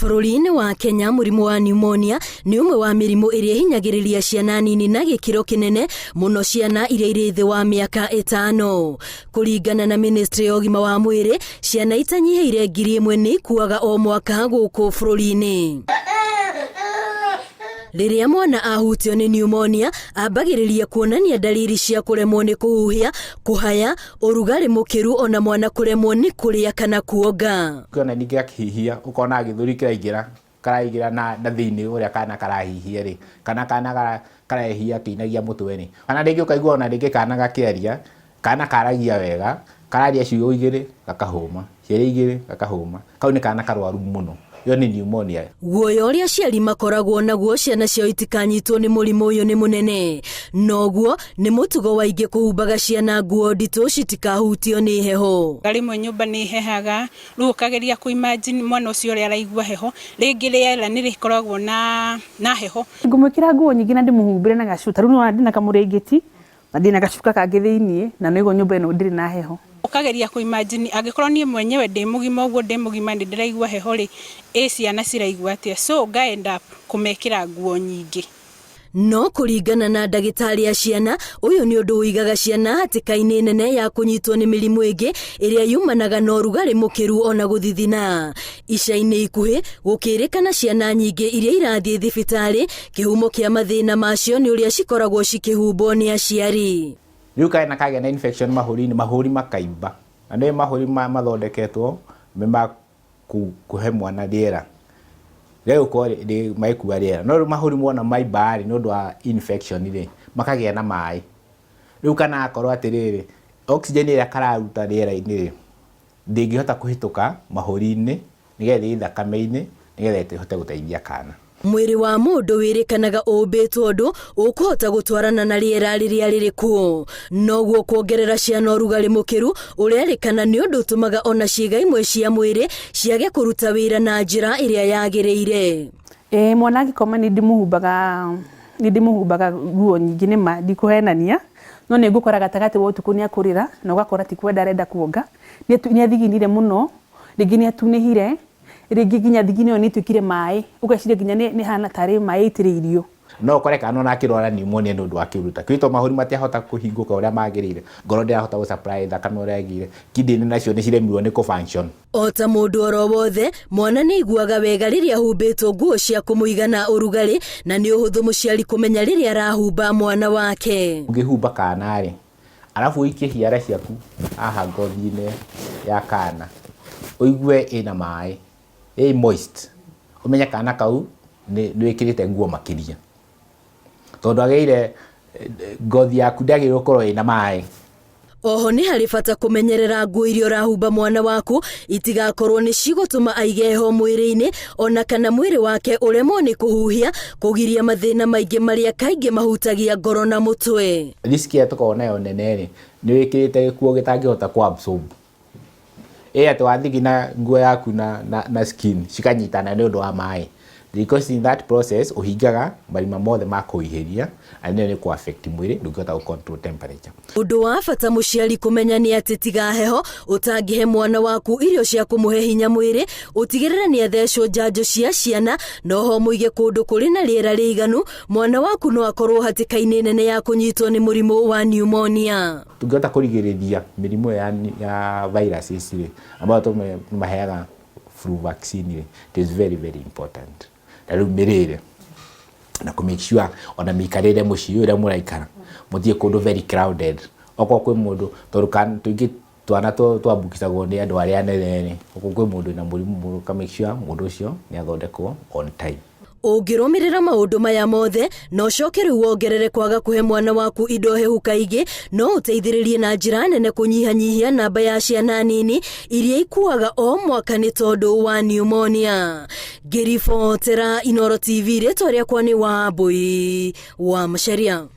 Bũrũri-inĩ wa Kenya, mũrimũ wa pneumonia nĩ ũmwe wa mĩrimũ ĩrĩa ĩhinyagĩrĩria ciana nini na gĩkĩro kĩnene mũno ciana iria irĩ thĩ wa mĩaka ĩtano. Kũringana na ministry ya ũgima wa mwĩrĩ, ciana itanyihĩire 1000 nĩ ikuaga o mwaka gũkũ bũrũri-inĩ. Rĩrĩa mwana ahutio nĩ pneumonia, ambagĩrĩria kuonania ndariri cia kũremwo nĩ kũhuhia, kũhaya, ũrugarĩ mũkĩru ona mwana kũremwo nĩ kũrĩa kana kuonga. Ũkĩona ningĩ akĩhihia ũkona gĩthũri kĩraingĩra karaingĩra na na thĩinĩ ũrĩa kana karahihia rĩ, kana kana karehia akĩinagia mũtwe rĩ, kana rĩngĩ ũkaigua ona rĩngĩ kana gakĩaria, kana karagia wega, kararia ciugo igĩrĩ gakahũma, ciaria igĩrĩ gakahũma, kau nĩ kana karwaru mũno, ĩyo nĩ pneumonia. Guoya ũrĩa aciari makoragwo naguo ciana ciao itikanyitwo nĩ mũrimũ ũyũ nĩ mũnene. Noguo, nĩ mũtugo wa aingĩ kũhumbaga ciana nguo nditũ citikahutio nĩ heho. Rĩmwe nyũmba nĩ ĩhehaga, rĩu ũkageria kũ imagine mwana ũcio ũrĩa araigua heho, rĩngĩ rĩera nĩ rĩkoragwo na na heho. Ngũmwĩkĩra nguo nyingĩ na ndĩmũhumbĩre na gacuka, ta rĩu nĩwona ndĩna kamũrĩngĩti na ndĩna gacuka kangĩ thĩiniĩ na nĩguo nyũmba ĩno ndĩrĩ na heho. Ũkageria kũ imagine angĩkorwo niĩ mwenyewe ndĩ mũgima ũguo ndĩ mũgima nĩ ndĩraigua heho rĩ, ĩ ciana ciraigua atĩa? So nga end up kũmekĩra nguo nyingĩ. No kũringana na ndagĩtarĩ a ciana, ũyũ nĩ ũndũ ũigaga ciana hatĩka-inĩ nene ya kũnyitwo nĩ mĩrimũ ĩngĩ ĩrĩa yumanaga na ũrugarĩ mũkĩru ona gũthithina. Ica-inĩ ikuhĩ, gũkĩrĩkana ciana nyingĩ iria irathiĩ thibitarĩ, kĩhumo kĩa mathĩna macio nĩ ũrĩa cikoragwo cikĩhumbwo nĩ aciari. Rĩu kana kagĩa na infection mahũri-inĩ, mahũri makaimba. Na nĩ mahũri mathondeketwo nĩ ma kũhe mwana rĩera rĩgũkorwo magĩkua rĩera. No rĩu mahũri wona maimba rĩ, nĩ ũndũ wa infection rĩ, makagĩa na maĩ. Rĩu kana akorwo atĩrĩrĩ, oxygen ĩrĩa kararuta rĩera-inĩ rĩ, ndĩngĩhota kũhĩtũka mahũri-inĩ nĩgetha ĩthiĩ thakame-inĩ nĩgetha ĩhote gũteithia kana. Mwĩrĩ wa mũndũ wĩrĩkanaga ũmbĩtwo ũndũ ũkũhota gũtwarana na rĩera rĩrĩa rĩrĩ kuo. Noguo kuongerera ciana ũrugarĩ mũkĩru ũrerĩkana nĩ ũndũ ũtũmaga ona ciĩga imwe cia mwĩrĩ ciage kũruta wĩra na njĩra ĩrĩa yagĩrĩire. Ĩĩ mwana angĩkoma nĩ ndĩmũhumbaga nĩ ndĩmũhumbaga nguo nyingĩ nĩ ma ndikũhenania, no nĩ ngũkora gatagatĩ wa ũtukũ nĩ akũrĩra na ũgakora ti kwenda arenda kuonga, nĩ athiginire mũno, rĩngĩ nĩ atunĩhire, rĩngĩ nginya thigino ĩyo nĩ ĩtuĩkire maĩ, ũgeciria nginya nĩ ĩhana tarĩ maĩ ĩitĩrĩirio. No ũkore kana ona akĩrwara pneumonia nĩ ũndũ wa kĩhuruta kĩu tondũ mahũri matiahota kũhingũka ũrĩa magĩrĩire, ngoro ndĩrahota gũ supply thakame ũrĩa yagĩrĩire, kidney nacio nĩ ciremirwo nĩ kũ function. O ta mũndũ oro wothe, mwana nĩ aiguaga wega rĩrĩa ahumbĩtwo nguo cia kũmũigana ũrugarĩ na nĩ ũhũthũ mũciari kũmenya rĩrĩa arahumba mwana wake. Ũngĩhumba kana rĩ, arabu ũikie ciara ciaku haha ngothi-inĩ ya kana, ũigue ĩna maĩ, ĩ moist, ũmenye kana kau nĩ wĩkĩrĩte nguo makĩria. Tondũ ndwagĩrĩire, ngothi yaku ndĩagĩrĩirwo gũkorwo ĩna maĩ. Oho nĩ harĩ bata kũmenyerera nguo iria ũrahumba mwana waku itigakorwo nĩ cigũtũma aige heho mwĩrĩ-inĩ ona kana mwĩrĩ wake ũremwo nĩ kũhuhia, kũgiria mathĩna maingĩ marĩa kaingĩ mahutagia ngoro na mũtwe. Risk ĩrĩa tũkoragwo nayo nene rĩ, nĩ wĩkĩrĩte gĩkuo gĩtangĩhota kũ absorb. Ĩ atĩ wathigina nguo yaku na skin cikanyitana nĩ ũndũ wa maĩ. Because in that process ũhingaga marima mothe ma kũihĩria and ĩyo nĩ kũ affect mwĩrĩ ndũngĩhota gũ control temperature. Ũndũ wa bata mũciari kũmenya nĩ atĩ tiga heho ũtangĩhe mwana waku irio cia kũmũhe hinya mwĩrĩ, ũtigĩrĩre nĩ athecwo njanjo cia ciana na oho mũige kũndũ kũrĩ na rĩera rĩiganu, mwana waku no akorwo hatĩka-inĩ nene ya kũnyitwo nĩ mũrimũ wa pneumonia. Tũngĩhota kũrigĩrĩria mĩrimũ ĩyo ya viruses rĩ, ambayo tũmaheaga flu vaccine rĩ, it is very very important. Na rĩu mĩrĩre na kũ make sure ona mĩikarĩre mũciĩ ũrĩa mũraikara mũthiĩ kũndũ very crowded. Okorwo kwĩ mũndũ tondũ tũingĩ twana twambukicagwo nĩ andũ arĩa anene rĩ, okorwo kwĩ mũndũ wĩna mũrimũ mũka make sure mũndũ ũcio nĩ athondekwo on time. Ũngĩrũmĩrĩra maũndũ maya mothe na ũcoke rĩu wongerere kwaga kũhe mwana waku indo hehu kaingĩ, no ũteithĩrĩrie na njĩra nene kũnyihanyihia namba ya ciana nini iria ikuaga o mwaka nĩ tondũ wa pneumonia. Ngĩribotera Inooro TV, rĩtwa rĩakwa nĩ Wambũi wa Macharia.